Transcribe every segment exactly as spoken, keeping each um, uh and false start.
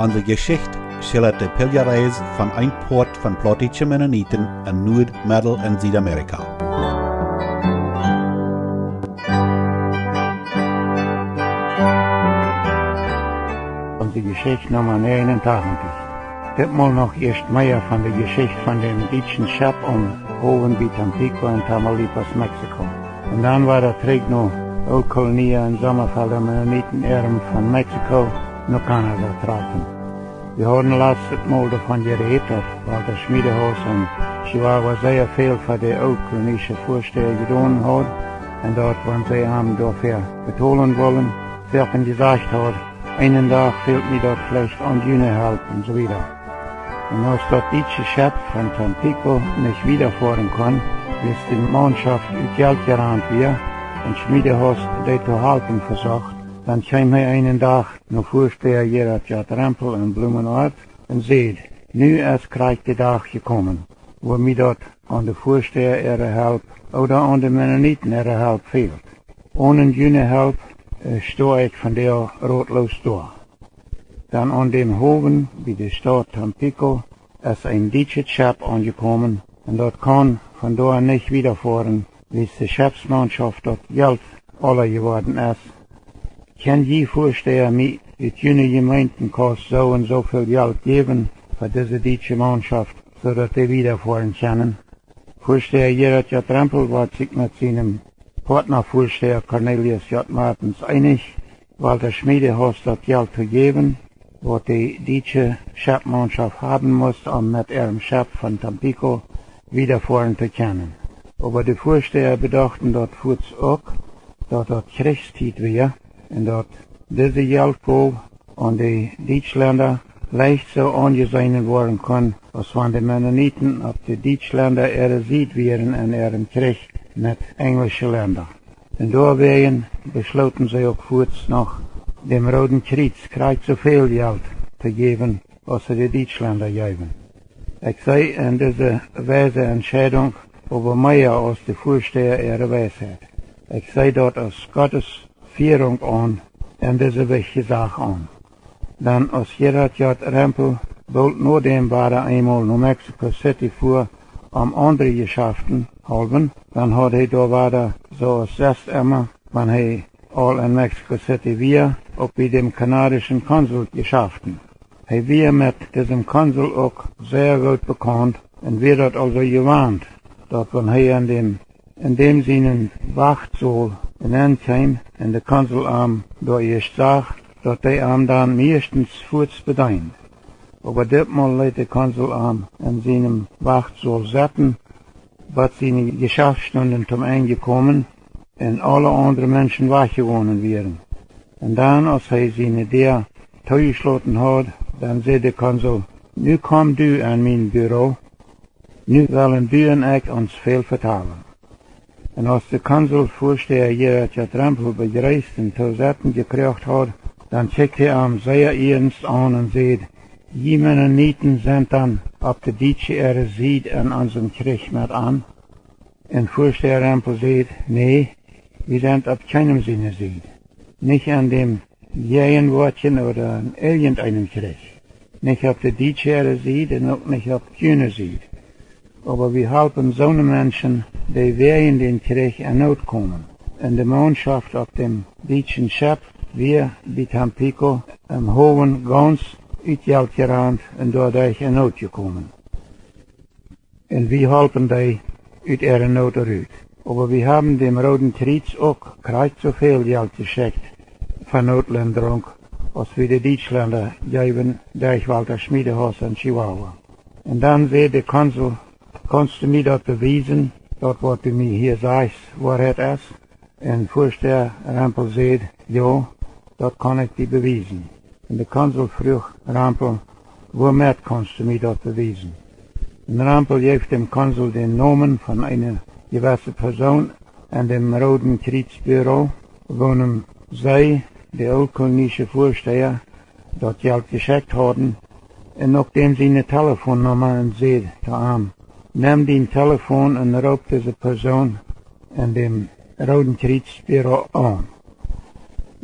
Onse Jeschicht schildat de Piljareis von een Poat von plautdietsche Mennoniten en Nuad-, Meddel- un Siedamerika. Onse Jeschicht Numma negenentachentich. Ditmol noch ieescht mea von de Jeschicht von däm dietschen Schepp aum Howen bie Tampico en Tamaulipas, Mexiko. Un dan wada trigj no Ooltkolonia un Sommafelda Mennoniten äarem von Mexiko no Kanada trafen. Wie hauden latst mol doavon jerät, daut Walter Schmiedehaus en Chihuahua sea väl fa de ooltkolonische Väastäa jedonen haud, un daut, wan see am doafäa betolen wullen, foaken jesajcht haud: "Eenen Dach fält mie daut veleicht aun june Help" un soo wieda. Un aus daut dietsche Schepp von Tampico nich wieda foaren kunn, wiels de Mauntschoft ut Jelt jerant wia, un Schmiedehaus dee to halpen vesocht, dan kjeem hee eenen Dach no Väastäa Gerhard J. Rempel en Blumenort un säd: "Nu es krakjt de Dach jekomen, wua mie daut aun de Väastäa äare Help ooda aun de Mennoniten äare Help fält. Onen june Help, äh, sto ekj vondoag rotloos doa." Dan aun däm Howen bie de Staut Tampico es een dietschet Schepp aunjekomen, un daut kaun von doa nich wieda foaren, wiels de Scheppsmauntschoft daut Jelt aula jeworden es. "Kjenn jie Väastäa mie ut june Jemeentenkaust soo un soo väl Jelt jäwen fa dise dietsche Mauntschoft, soo daut dee wieda foaren kjennen?" Väastäa Gerhard J. Rempel wort sikj met sienem Poatna Väastäa Cornelius J. Martens eenich, Walter Schmiedehaus daut Jelt to jäwen, waut de dietsche Scheppmauntschoft haben must, om met äarem Schepp von Tampico wieda foaren to kjennen. Oba de Väastäa bedochten daut fuaz uk, daut daut Kjrichstiet wia un daut dise Jeltgow aun de Dietschlenda leicht soo aunjeseenen woaren kunn, aus wan de Mennoniten opp de Dietschlenda äare Sied wieren en äarem Kjrich met enjlische Lenda. Un doawäajen beschlooten see uk fuaz noch, däm Rooden Kjriez krakjt soo väl Jelt to jäwen, aus see de Dietschlenda jeewen. Ekj see en dise weise Entscheidunk oba mea aus de Väastäa äare Weisheit. Ekj see daut aus Gottes Fierunk aun en dise wichtje Sach aun. Dan aus Gerhard J. Rempel boolt no däm wada eemol no Mexico City fua, om aundre Jeschaften haulwen, dan haud hee doa wada, soo aus sest emma, wan hee aul en Mexico City wia, uk bie däm kanadischen Konsul Jeschaften. Hee wia met disem Konsul uk sea goot bekaunt un wia daut aulsoo jewant, daut wan hee en däm, en däm sienen Wachtsol nenn kjeem un de Konsul am doa ieescht sach, daut dee am dan mieeschtens fuaz bedeend. Oba ditmol leet de Konsul am en sienem Wachtsol setten, bat siene Jeschaftsstunden tom Enj komen un aule aundre Menschen wajchjegonen wieren. Un dan, aus hee siene Däa toojeschloten haud, dan säd de Konsul: "Nu komm du en mien Büro, nu wellen du un ekj ons väl vetalen." Un aus de Konsul Väastäa Gerhard J. Rempel bejreest un to setten jekroacht haud, dan kjikjt hee am sea iernst aun un säd: "Jie Mennoniten sent dan opp de Dietsche äare Sied en onsem Kjrich met an?" Un Väastäa Rempel säd: "Nä, wie sent opp kjeenem siene Sied. Nich en däm jäajenwoatjen ooda en irjent eenem Kjrich. Nich opp de Dietsche äare Sied un uk nich opp june Sied. Oba wie halpen soone Menschen, dee wäajen dän Kjrich en Noot komen." Un de Mauntschoft opp däm dietschen Schepp wia bie Tampico em Howen gaunz ut Jelt jerant un doaderch en Noot jekomen. Un wie holpen dee ut äare Noot rut. Oba wie haben däm Rooden Kjriez uk krakjt soo väl Jelt jeschekjt fa Nootlindrunk, aus wie de Dietschlenda jeewen derch Walter Schmiedehaus en Chihuahua. Un dan säd de Konsul: "Kaust du mie daut bewiesen, daut waut du mie hia sajchst Woarheit es?" Un Väastäa Rempel säd: "Jo, daut kaun ekj die bewiesen." Un de Konsul fruach Rempel: "Wuamet kaust du mie daut bewiesen?" Un Rempel jeef däm Konsul dän Nomen von eene jewesse Persoon en däm Rooden Kjriez Büro, woonem see, de ooltkolonische Väastäa, daut Jelt jeschekjt hauden, un uk däm siene Telefonnumma, un säd to am: "Nem dien Telefon un roop dise Persoon en däm Rooden Kjriez Büro aun."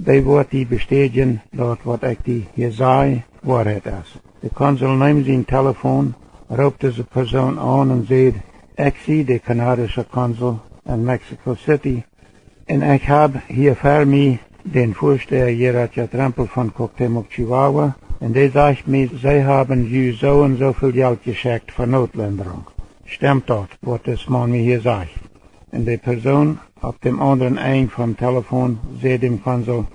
dee woat die bestädjen, daut waut ekj die hia saj, Woarheit es. De Konsul neem sien Telefon, roopt dise Persoon aun un säd: Ekj sie de kanadische Konsul en Mexico City, un ekj hab hia ver mie dän Väasteha Gerhard J. Rempel von Cuauhtémoc, Chihuahua, un dee sajcht mie, see haben ju soo un soo väl Jelt jeschekjt fa Nootlinjrunk. Stemmt daut, waut dis Maun mie hia sajcht? Un de Persoon opp däm aundren Enj vom Telefon säd däm Konsul: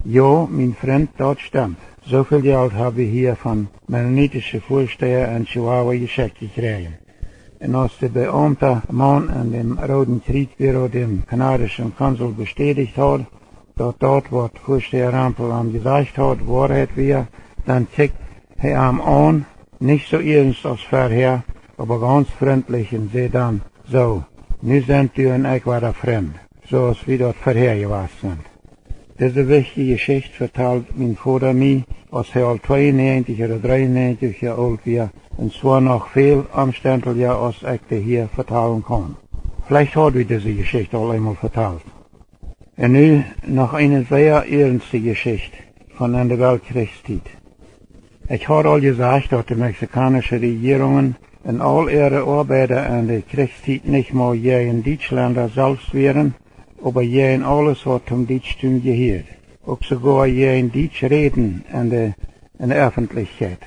Jo, mien Frint, daut stemmt. Soo väl Jelt hab wie hia von mennonitische Väasteha en Chihuahua jeschekjt jekjräajen. Un aus de beaumta Maun en däm Rooden Kjriez Büro däm kanadischen Konsul bestädicht haud, daut daut, waut Väasteha Rempel am jesajcht haud, Woarheit wia, dan kjikjt hee am aun, nich soo iernst aus verhäa, oba gaunz frintlich, un säd dan: Soo, nu sent du un ekj wada Frind, soo aus wie daut verhäa jewast sent. Dise wichtje Jeschicht vetald mien Voda mie, aus hee aul tweeunneajentich ooda dreeunneajentich Joa oolt wia, un es noch väl omstendlicha, aus ekj dee hia vetalen kaun. Veleicht haud wie dise Jeschicht aul eemol vetalt. Un nu noch eene sea iernste Jeschicht von en de Weltkjrichstiet. Ekj haud aul jesajcht, daut de mexikaunische Rejierungen un aul äare Oabeida en de Kjrichstiet nich mau jäajen Dietschlenda selfst wieren, oba jäajen aules, waut toom Dietschtum jehieet, uk soogoa jäajen Dietsch räden en de, en de Effentlichkjeit.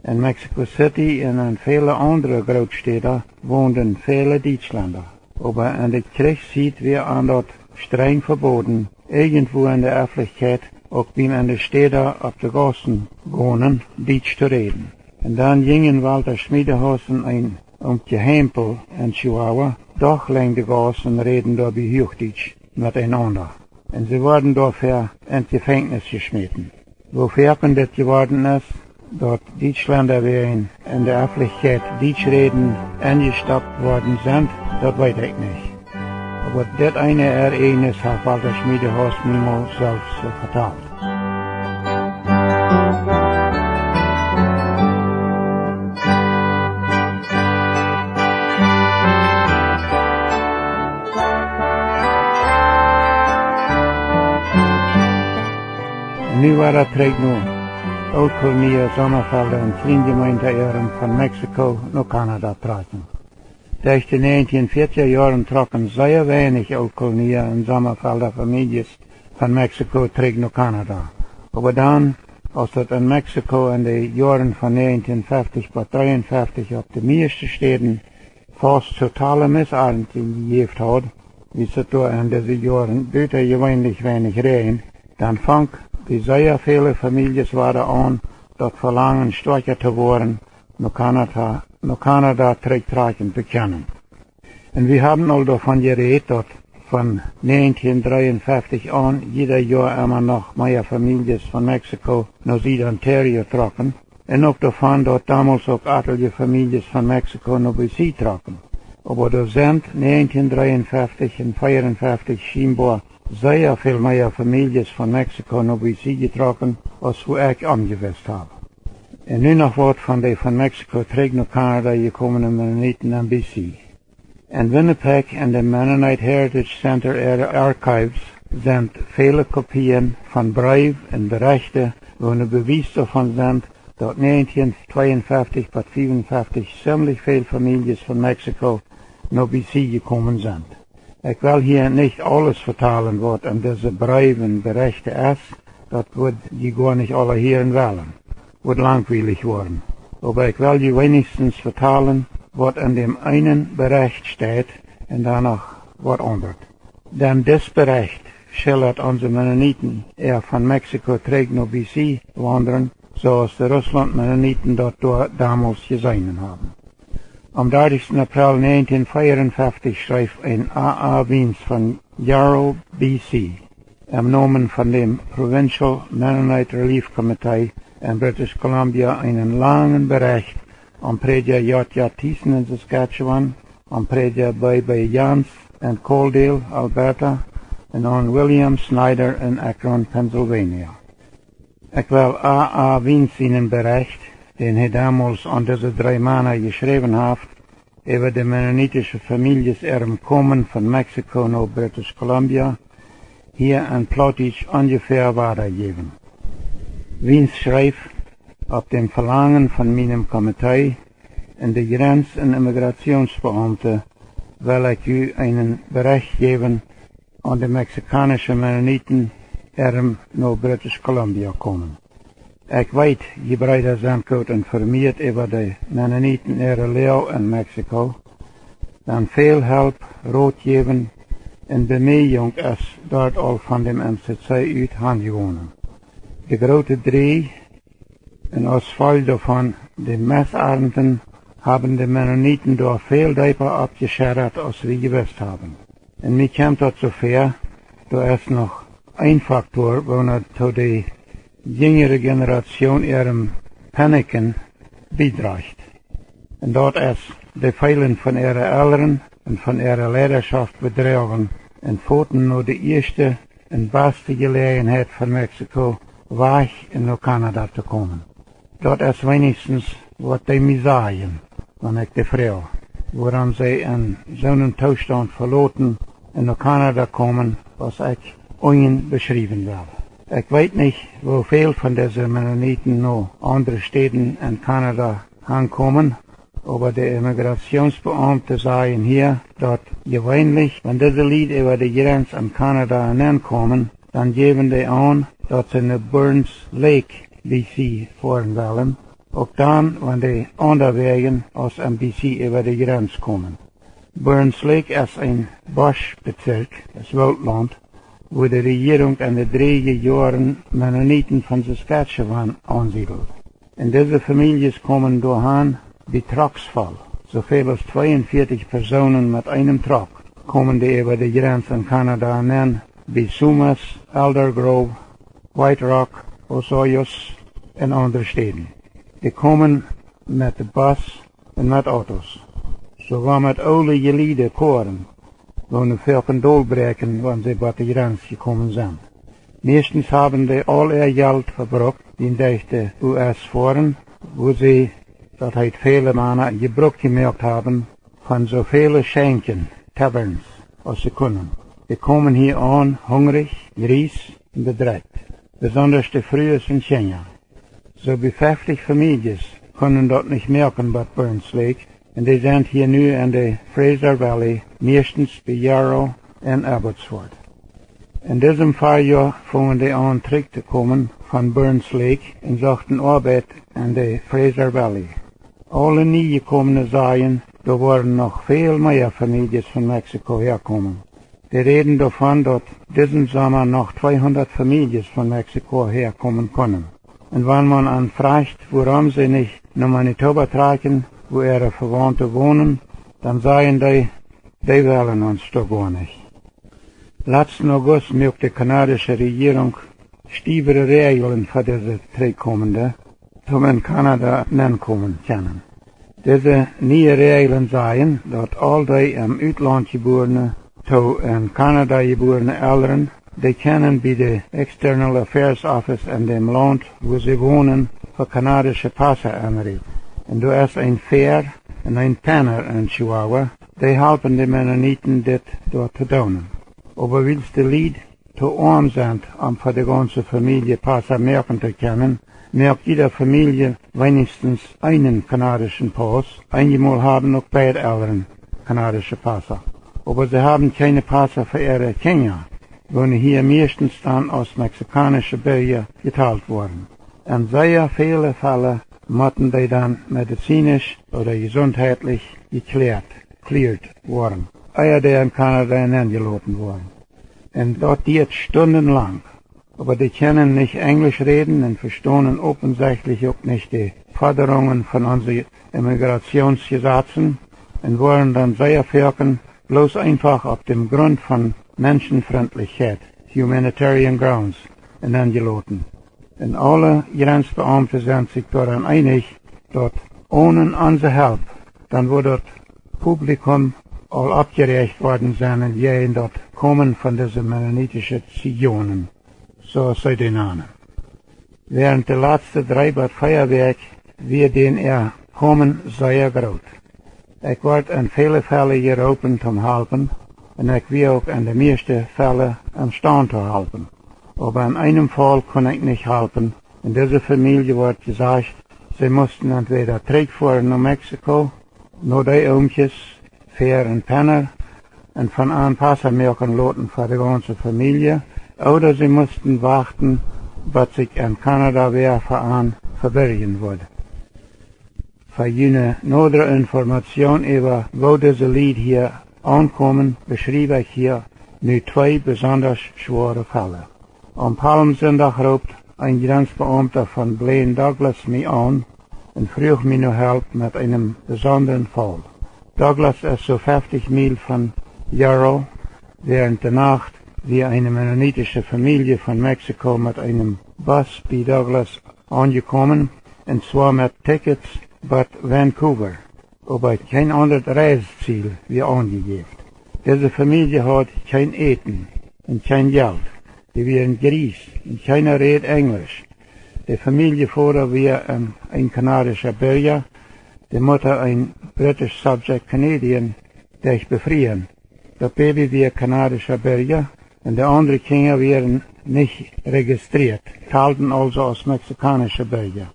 En Mexico City un en väle aundre Grootstäda wonden väle Dietschlenda. Oba en de Kjrichstiet wia an daut strenj veboden, irjentwua en de Effentlichkjeit, uk biem en de Städa opp de Gaussen gonen, Dietsch to räden. Un dan jinjen Walter Schmiedehaus un een Omkje Hempel en Chihuahua doch lenjd de Gauss un räden doabie Huachdietsch met eenaunda. Un see worden doafäa en Jefenkjnis jeschmäten. Woo foaken dit jeworden es, daut Dietschlenda wäajen en de Effentlichkjeit Dietsch räden enjestoppt worden sent, daut weet ekj nich. Oba dit eene Ereignis haft Walter Schmiedehaus mie mol selfst vetalt. Nu wada trigj no Ooltkolonia, Sommafelda un Kjleenjemeenta äarem von Mexiko no Kanada trakjen. Derch de näajentieen fiatja Joaren trocken sea weinich Ooltkolonia un Sommafelda Famieljes von Mexiko trigj no Kanada. Oba dan, aus daut en Mexiko en de Joaren von näajentieen feftich bat dreeunfeftich opp de mieeschte Städen faust totale Missarnten jejäft haud, wiels daut doa en dise Joaren butajeweenlich weinich räajend, dan funk bie sea väle Famieljes wada aun, daut Velangen stoakja to woaren, no Kanada, no Kanada trigj trakjen to kjennen. Un wie haben aul doavon jerät, daut von näajentieen dreeunfeftich aun jieda Joa emma noch mea Famieljes von Mexiko no Sied-Ontario trocken. Un uk doavon, daut domols uk atelje Famieljes von Mexiko no B C trocken. Oba doa sent näajentieen dreeunfeftich un veaunfeftich schienboa sea väl mea Famieljes von Mexiko no B C jetrocken, aus wua ekj omjewist hab. Un nu noch waut von de von Mexiko trigj no Kanada jekomene Mennoniten en B C. En Winnipeg en de Mennonite Heritage Center äare Archives sent väle Kopien von Breew un Berechte, wua een Bewies doavon sent, daut näajentieen tweeunfeftich bat fiewunfeftich ziemlich väl Famieljes von Mexiko no B C jekomen sent. Ekj well hia nich aules vetalen, waut en dise Breew un Berechte es, daut wudd jie goa nich aula hieren wellen. Wudd langwielich woaren. Oba ekj well jie weinichstens vetalen, waut en däm eenen Berecht steit, un dan noch waut aundret. Dan dis Berecht schildat onse Mennoniten äa von Mexiko trigj no B C waundren, soo aus de Russlaunt Mennoniten daut doa domols jeseenen haben. Aum dartichsten April näajentieen veaunfeftich schreef een A A Wiens von Yarrow, B C, em Nomen von däm Provincial Mennonite Relief Committee en British Columbia eenen langen Berecht aun Prädja J J Thiessen en Saskatchewan, aun Prädja B B Jans en Coaldale, Alberta, un aun William Snyder en Akron, Pennsylvania. Ekj well A A Wiens sienen Berecht, dän hee domols aun dise dree Mana jeschräwen haft, äwa de mennonitische Famieljes äarem Komen von Mexiko no British Columbia, hia en Plautdietsch onjefäa wadajäwen. Wiens schreef: Opp däm Velangen von mienem Komitee un de Jrenz- un Immigrationsbeaumte well ekj ju eenen Berecht jäwen aun de mexikaunische Mennoniten äarem no British Columbia komen. Ekj weet, jie Breeda sent goot informieet äwa de Mennoniten äare Loag en Mexiko, dan väl Help, Rotjäwen un Bemöhunk es doat aul von däm M C C ut hanjegonen. De groote Dree un aus Folj doavon de Messarnten haben de Mennoniten doa väl deepa oppjescheddat aus wie jewist haben. Un mie kjemt daut soo väa, doa es noch een Faktor, waut to de jinjere Generation äarem Pennjen biedrajcht. Un daut es: dee väle von äare Elren un von äare Leidaschoft bedroagen un foten no de ieeschte un baste Jeläajenheit von Mexiko wajch un no Kanada to komen. Daut es weenichstens waut dee mie sajen, wan ekj dee froag, wuarom see en soonen Toostaunt veloten un no Kanada komen, aus ekj unjen beschriewen well. Ekj weet nich, woo väl von dise Mennoniten no aundre Städen en Kanada hankomen, oba de Immigrationsbeaumte sajen hia, daut jeweenlich, wan dise Lied äwa de Jrenz en Kanada nenkomen, dan jäwen dee aun, daut see no Burns Lake, B C foaren wellen, uk dan, wan dee aundawäajen aus en B C äwa de Jrenz komen. Burns Lake es een Boschbezirk, es Woodlaunt, wua de Rejierunk en de dräje Joaren Mennoniten von Saskatchewan aunsiedelt. Un dise Famieljes komen doahan bie Trucks voll, soo väl aus tweeunvieetich Persoonen met eenem Truck komen dee äwa de Jrenz en Kanada nen, bie Sumas, Elder Grove, White Rock, Osoyoos un aundre Städen. Dee komen met de Bus un met Autos. Soogoa met oole jeliede Koaren, woone foaken dolbräakjen, wan see bot de Jrenz jekomen sent. Mieeschtens haben dee aul äa Jelt vebrukt, wan dee derch de U S foaren, wua see, daut heet, väle Mana Jebruck jemoakt haben von soo väle Schenkjen, taverns, aus see kunnen. Dee komen hia aun hungrich, jriesch un bedrekjt, besondasch de Frues un Kjinja. Soo bie feftich Famieljes kunnen daut nich moaken bot Burns Lake, un dee sent hia nu en de Fraser Valley, mieeschtens bie Yarrow un Abbotsford. En disem Farjoa fungen dee aun trigj to komen von Burns Lake un sochten Oabeit en de Fraser Valley. Aule niejekomne sajen, doa woaren noch väl mea Famieljes von Mexiko häakomen. Dee räden doavon, daut disen Somma noch tweehundat Famieljes von Mexiko häakomen kunnen. Un wan maun an frajcht, wuarom see nich no Manitoba trakjen, wua äare Vewaunte wonen, dan sajen dee, dee wellen ons doa goa nich. Latsten August muak de kanadische Rejierunk stiewere Räajlen fa dise Trigjkomende, toom en Kanada nenkomen kjennen. Dise niee Räajlen sajen, daut aul dee em Utlaunt jebuarne, to en Kanada jebuarne Elren, dee kjennen bie de External Affairs Office en däm Launt, wua see wonen, fa kanadische Pasa enräden. Un doa es een Fäa un een Penner en Chihuahua, dee halpen de Mennoniten dit doa to doonen. Oba wiels de Lied to oam sent, om fa de gaunze Famielje Pasa moaken to kjennen, moakt jiede Famielje weinichstens eenen kanadischen Paus, eenjemol haben uk beid Elren kanadische Pasa. Oba see haben kjeene Pasa fa äare Kjinja, woone hia mieeschtens dan aus mexikaunische Birja jetalt woaren. En sea väle Fälle motten dee dan medizinisch ooda jesuntheitlich jekjläat, cleared woaren, ea dee en Kanada nenjeloten woaren. Un daut diat stundenlang. Oba dee kjennen nich Enjlisch räden un vestonen opensechtlich uk nich de Foderungen von onse Immigrationsjesazen un woaren dan sea foaken bloos eenfach opp däm Grunt von Menschenfrintlichkjeit, humanitarian grounds, nenjeloten. Un aule Jrenzbeaumte sent sikj doaraun eenich, daut onen onse Help, dan wudd daut Publikum aul oppjeräacht worden sennen jäajen daut Komen von dise mennonitische Zijonen, soo aus see dee nanen. Wäarent de latste dree bat vea Wäakj wia dän äa Komen sea groot. Ekj wort en väle Fälle jeroopen toom halpen, un ekj wia uk en de mieeschte Fäll em Staunt to halpen. Oba en eenem Faul kunn ekj nich halpen. En dise Famielje wort jesajcht, see musten entwäda trigjfoaren no Mexiko, no de Oomkjes, Fäa un Penna, un von an Pasta moaken loten fa de gaunze Famielje, ooda see musten wachten, bat sikj en Kanada wäa fa an vebirjen wudd. Fa june nodre Information äwa woo dise Lied hia aunkomen, beschriew ekj hia nu twee besondasch schwoare Fäll. Aum Palmsindach roopt een Grensbeaumta von Blaine Douglas mie aun un fruach mie no Help met eenem besondren Faul. Douglas es soo feftich Miel von Yarrow. Wäarent de Nacht wia eene mennonitische Famielje von Mexiko met eenem Bus bie Douglas aunjekomen, un zwoa met Tickets bat Vancouver, oba kjeen aundret Reisziel wia aunjejäft. Dise Famielje haud kjeen Äten un kjeen Jelt. Dee wieren jriess un kjeena räd Enjlisch. De Famieljevoda wia een, een kanadischa Birja, de Mutta een British Subject Canadian, derch Befrieen. Daut Baby wia kanadischa Birja un de aundre Kjinja wieren nich rejistrieet, talden aulsoo aus mexikaunische Birja.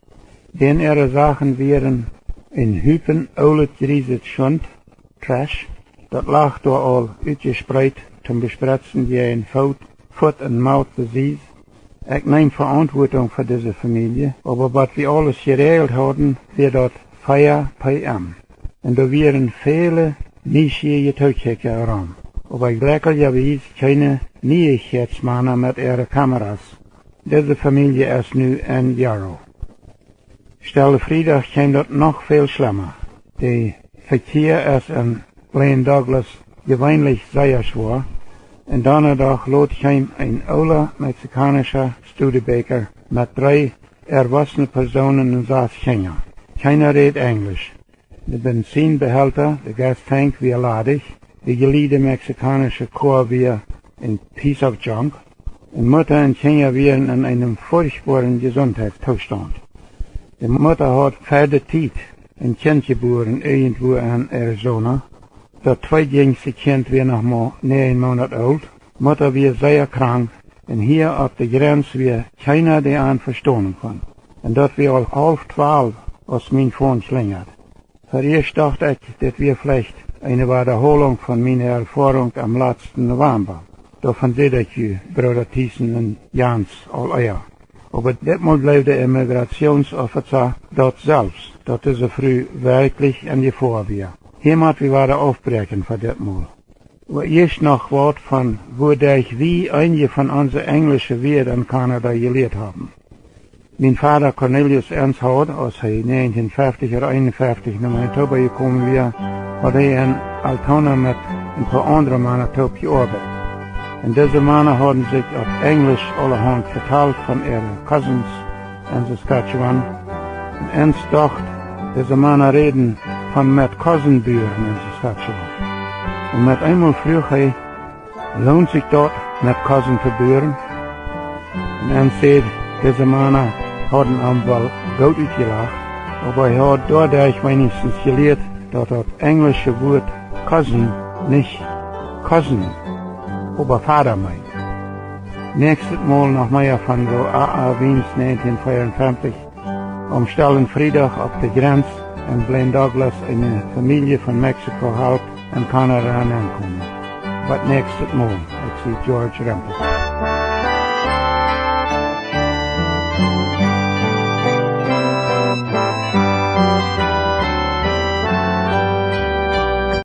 Dän äare Sachen wieren een Hupen oolet jrieset Schunt, trash, daut lach doa aul utjespreet toom bespretzen jäajen Foot, Foot un Maut Disease. Ekj neem Veauntwuatunk fa dise Famielje, oba waut wie aules jeräajelt hauden, wia daut vea P M. Un doa wieren väle nieschieeje Tookjikja rom, oba jlekjeljawies kjeene Nieichkjeitsmana met äare Kameras. Dise Famielje es nu en Yarrow. Stelle Friedach kjeem daut noch väl schlemma. De Vekjia es en Blaine Douglas jeweenlich sea schwoa, un Donnadach lot kjeem een oola mexikaunischa Studebaker met dree erwossne Persoonen un sas Kjinja. Kjeena räd Enjlisch. De Bensinbehälta, de gas tank, wia ladich. De jelieede mexikaunische Koa wia een piece of junk. Un Mutta un Kjinja wieren en eenem furchtboaren Jesuntheitstoostaunt. De Mutta haud ver de Tiet een Kjint jebuaren irjentwua en Arizona. Daut tweedjinjste Kjint wia noch mau näajen Moonat oolt. Mutta wia sea krank, un hia opp de Jrens wia kjeena, dee an vestonen kunn. Un daut wia aul haulf twalw, aus mien Phone kjlinjad. Veieescht docht ekj, dit wia veleicht eene Wadaholunk von miene Erfoarunk aum latsten November. Doavon säd ekj ju Brooda Thiessen un Jans aul ea. Oba ditmol bleef de Immigrationsoffizia daut selfst, daut dise Fru werkjlich en Jefoa wia. Hia mott wie wada aufbräakjen fa ditmol. Oba ieescht noch waut von wuaderch wie eenje von onse enjlische Wieed en Kanada jelieet haben. Mien Vada Cornelius Ens haud, aus hee näajentieen feftich ooda eenenfeftich no Manitoba jekomen wia, haud hee en Altona met een poa aundre Mana toop jeoabeit. Un dise Mana hauden sikj opp Enjlisch aulahaunt vetalt von äare cousins en Saskatchewan. Un Ens docht, dise Mana räden von Metkosenbuaren en Saskatchewan. Un met eemol fruach hee: "Loont sikj daut, Metkosen to buaren?" Un Ens säd, dise Mana hauden am woll goot utjelacht, oba hee haud doaderch weenichstens jelieet, daut daut enjlische Wuat cousin nich cousin, oba Vada meent. Näakjstet Mol noch mea von woo A A Wiens näajentieen veeaunfeftich aum Stellen Friedach opp de Jrens en Blaine Douglas eene Famielje von Mexiko halpt en Kanada nenkomen. Bat näakjstet Mol, ekj sie George Rempel.